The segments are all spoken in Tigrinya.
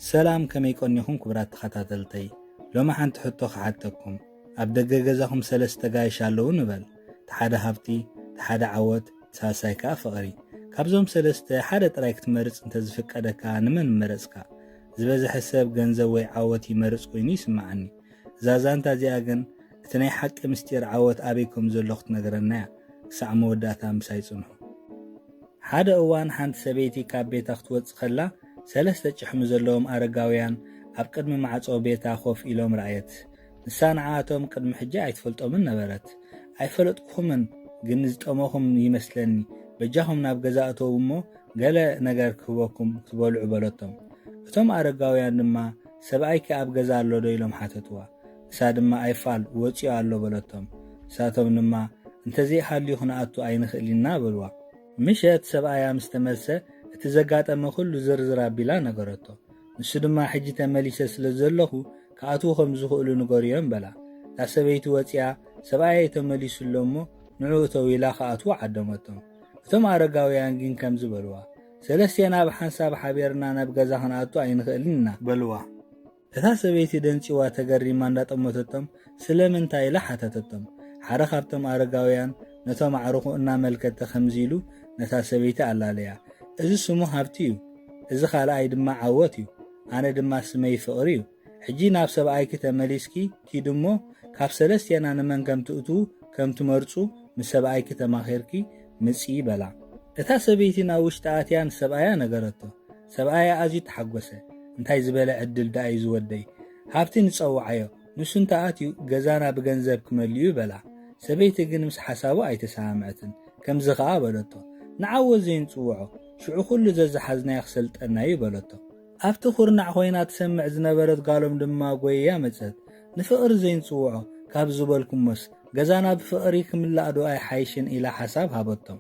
ሰላም፣ ከመይ ቀኒኹም ክቡራት ተኸታተልተይ? ሎሚ ሓንቲ ሕቶ ክሓተኩም። ኣብ ደገ ገዛኹም ሰለስተ ጋይሽ ኣለዉ ንበል። እቲ ሓደ ሃብቲ፣ እቲ ሓደ ዓወት፣ እቲ ሳልሳይ ከኣ ፍቕሪ። ካብዞም ሰለስተ ሓደ ጥራይ ክትመርጽ እንተዝፍቀደካ ንመን ምመረጽካ? ዝበዝሐ ሰብ ገንዘብ ወይ ዓወት ይመርጽ ኮይኑ ይስምዓኒ። እዛ ዛንታ እዚኣ ግን እቲ ናይ ሓቂ ምስጢር ዓወት ኣበይ ከም ዘሎ ክትነግረና እያ። ክሳዕ መወዳእታ ምሳይ ጽንሑ። ሓደ እዋን ሓንቲ ሰበይቲ ካብ ቤታ ክትወጽእ ከላ፣ ሰለስተ ጭሕሚ ዘለዎም ኣረጋውያን ኣብ ቅድሚ ማዕጾ ቤታ ኮፍ ኢሎም ረኣየት። ንሳ ንዓኣቶም ቅድሚ ሕጂ ኣይትፈልጦምን ነበረት። "ኣይፈለጥኩኹምን፣ ግን ዝጠመኹም ይመስለኒ። በጃኹም ናብ ገዛ እተዉ እሞ ገለ ነገር ክህበኩም ክትበልዑ" በለቶም። እቶም ኣረጋውያን ድማ፣ "ሰብኣይኪ ኣብ ገዛ ኣሎ ዶ?" ኢሎም ሓተትዋ። ንሳ ድማ፣ "ኣይፋል፣ ወጺኡ ኣሎ" በለቶም። ንሳቶም ድማ፣ "እንተዘይሃልዩ ክንኣቱ ኣይንኽእል ኢና" በልዋ። ምሸት ሰብኣያ ምስ ተመልሰ፣ እቲ ዘጋጠመ ኩሉ ዝርዝር ኣቢላ ነገረቶ። ንሱ ድማ፣ "ሕጂ ተመሊሰ ስለ ዘለኹ፣ ክኣትዉ ከም ዝኽእሉ ንገርዮም" በላ። እታ ሰበይቲ ወጺኣ፣ "ሰብኣየይ ተመሊሱ ኣሎ እሞ፣ ንዑ እተው" ኢላ ክኣትዉ ዓደመቶም። እቶም ኣረጋውያን ግን ከምዚ በልዋ፣ "ሰለስቴና ብሓንሳብ ሓቢርና ናብ ገዛ ክንኣቱ ኣይንኽእልን ኢና" በልዋ። እታ ሰበይቲ ደንጺዋ ተገሪማ እንዳጠመተቶም፣ "ስለምንታይ?" ኢላ ሓተተቶም። ሓደ ካብቶም ኣረጋውያን ነቶም ኣዕሩኹ እናመልከተ ከምዚ ኢሉ ነታ ሰበይቲ ኣላለያ፣ "እዚ ስሙ ሃብቲ እዩ፣ እዚ ካልኣይ ድማ ዓወት እዩ፣ ኣነ ድማ ስመይ ፍቕሪ እዩ። ሕጂ ናብ ሰብኣይኪ ተመሊስኪ ኪዲ እሞ፣ ካብ ሰለስቴና ንመን ከም ትእትዉ ከም ትመርጹ ምስ ሰብኣይኪ ተማኺርኪ ምጺ" በላ። እታ ሰበይቲ ናብ ውሽጢ ኣትያ ንሰብኣያ ነገረቶ። ሰብኣያ ኣዝዩ ተሓጎሰ። "እንታይ ዝበለ ዕድል ደኣ እዩ ዝወደይ! ሃብቲ ንጸውዓዮ፣ ንሱ እንተ ኣትዩ ገዛና ብገንዘብ ክመልእ እዩ" በላ። ሰበይቲ ግን ምስ ሓሳቡ ኣይተሰማምዐትን። ከምዚ ከኣ በለቶ፣ "ንዓወት ዘይንጽውዖ፣ ሽዑ ኩሉ ዘዝሓዝናዮ ክሰልጠና እዩ" በለቶ። ኣብቲ ኩርናዕ ኮይና ትሰምዕ ዝነበረት ጓሎም ድማ ጎይያ መጸት። "ንፍቕሪ ዘይንጽውዖ ካብ ዝበልኩሞስ፣ ገዛና ብፍቕሪ ክምላእ ዶ ኣይሓይሽን?" ኢላ ሓሳብ ሃበቶም።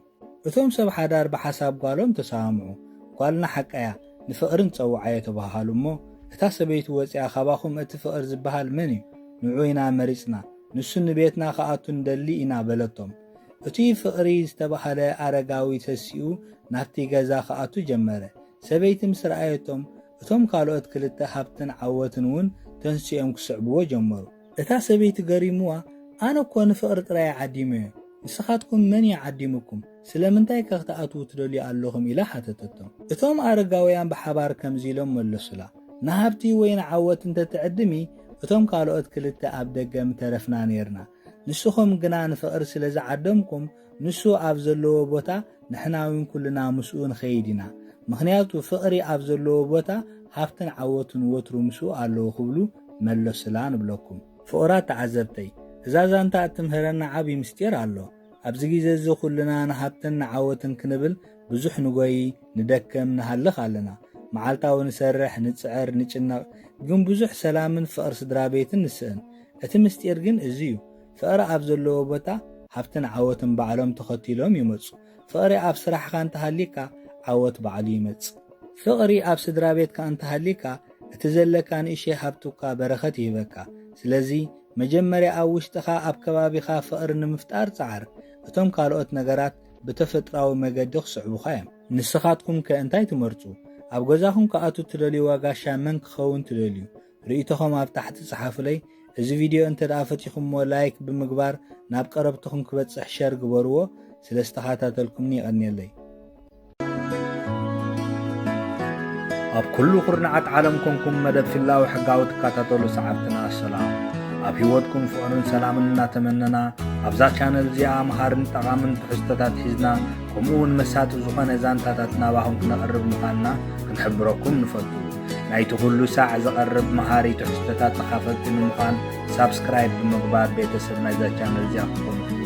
እቶም ሰብ ሓዳር ብሓሳብ ጓሎም ተሰማምዑ። "ጓልና ሓቃያ፣ ንፍቕሪ ንጸውዓዮ" ተባሃሃሉ እሞ፣ እታ ሰበይቲ ወጺኣ፣ "ካባኹም እቲ ፍቕሪ ዝበሃል መን እዩ? ንዑ ኢና መሪጽና። ንሱ ንቤትና ክኣቱ ንደሊ ኢና" በለቶም። እቲ ፍቕሪ ዝተባህለ ኣረጋዊ ተሲኡ ናብቲ ገዛ ክኣቱ ጀመረ። ሰበይቲ ምስ ረኣየቶም፣ እቶም ካልኦት ክልተ ሃብትን ዓወትን እውን ተንሲኦም ክስዕብዎ ጀመሩ። እታ ሰበይቲ ገሪምዋ፣ "ኣነ እኮ ንፍቕሪ ጥራይ ዓዲመዮ፣ ንስኻትኩም መን እዩ ዓዲሙኩም? ስለምንታይ ከ ክትኣትዉ ትደልዩ ኣለኹም?" ኢላ ሓተተቶም። እቶም ኣረጋውያን ብሓባር ከምዚ ኢሎም መለሱላ፣ "ንሃብቲ ወይ ንዓወት እንተትዕድሚ፣ እቶም ካልኦት ክልተ ኣብ ደገ ምተረፍና ኔርና። ንስኹም ግና ንፍቕሪ ስለ ዝዓደምኩም፣ ንሱ ኣብ ዘለዎ ቦታ ንሕና እውን ኩልና ምስኡ ንኸይድ ኢና። ምኽንያቱ ፍቕሪ ኣብ ዘለዎ ቦታ ሃብትን ዓወትን ወትሩ ምስኡ ኣለዉ" ክብሉ መለሱላ ንብለኩም። ፍቑራት ተዓዘብተይ፣ እዛ ዛንታ እትምህረና ዓቢ ምስጢር ኣሎ። ኣብዚ ግዜ እዚ ኩልና ንሃብትን ንዓወትን ክንብል ብዙሕ ንጎዪ፣ ንደክም፣ ንሃልኽ ኣለና። መዓልታዊ ንሰርሕ፣ ንጽዕር፣ ንጭነቕ፣ ግን ብዙሕ ሰላምን ፍቕሪ ስድራ ቤትን ንስእን። እቲ ምስጢር ግን እዚ እዩ። ፍቕሪ ኣብ ዘለዎ ቦታ ሃብትን ዓወትን ባዕሎም ተኸቲሎም ይመጹ። ፍቕሪ ኣብ ስራሕኻ እንተሃሊካ ዓወት ባዕሉ ይመጽእ። ፍቕሪ ኣብ ስድራ ቤትካ እንተሃሊካ እቲ ዘለካ ንእሽተይ ሃብቲ እኳ በረኸት ይህበካ። ስለዚ መጀመርያ ኣብ ውሽጥኻ ኣብ ከባቢኻ ፍቕሪ ንምፍጣር ጸዓር። እቶም ካልኦት ነገራት ብተፈጥራዊ መገዲ ክስዕቡኻ እዮም። ንስኻትኩም ከ እንታይ ትመርጹ? ኣብ ገዛኹም ክኣቱ ትደልይዋ ጋሻ መን ክኸውን ትደልዩ? ርእይቶኹም ኣብ ታሕቲ ጸሓፉለይ። እዚ ቪድዮ እንተ ደኣ ፈቲኹምዎ ላይክ ብምግባር ናብ ቀረብትኹም ክበጽሕ ሸር ግበርዎ። ስለ ዝተኸታተልኩምኒ የቐንየለይ። ኣብ ኩሉ ኩርናዓት ዓለም ኮንኩም መደብ ፊላዊ ሕጋዊ ትከታተሉ ሰዓብትና ሰላም። ኣብ ህይወትኩም ፍቕርን ሰላምን እናተመነና፣ ኣብዛ ቻነል እዚኣ መሃርን ጠቓምን ትሕዝቶታት ሒዝና፣ ከምኡ እውን መሳጢ ዝኾነ ዛንታታት ናባኹም ክነቕርብ ምዃንና ክንሕብረኩም ንፈቱ። ናይቲ ኩሉ ሳዕ ዝቐርብ መሃሪ ትሕዝቶታት ተኻፈልቲ ንምዃን ሳብስክራይብ ብምግባር ቤተሰብ ናይዛ ቻነል እዚኣ ክኾኑ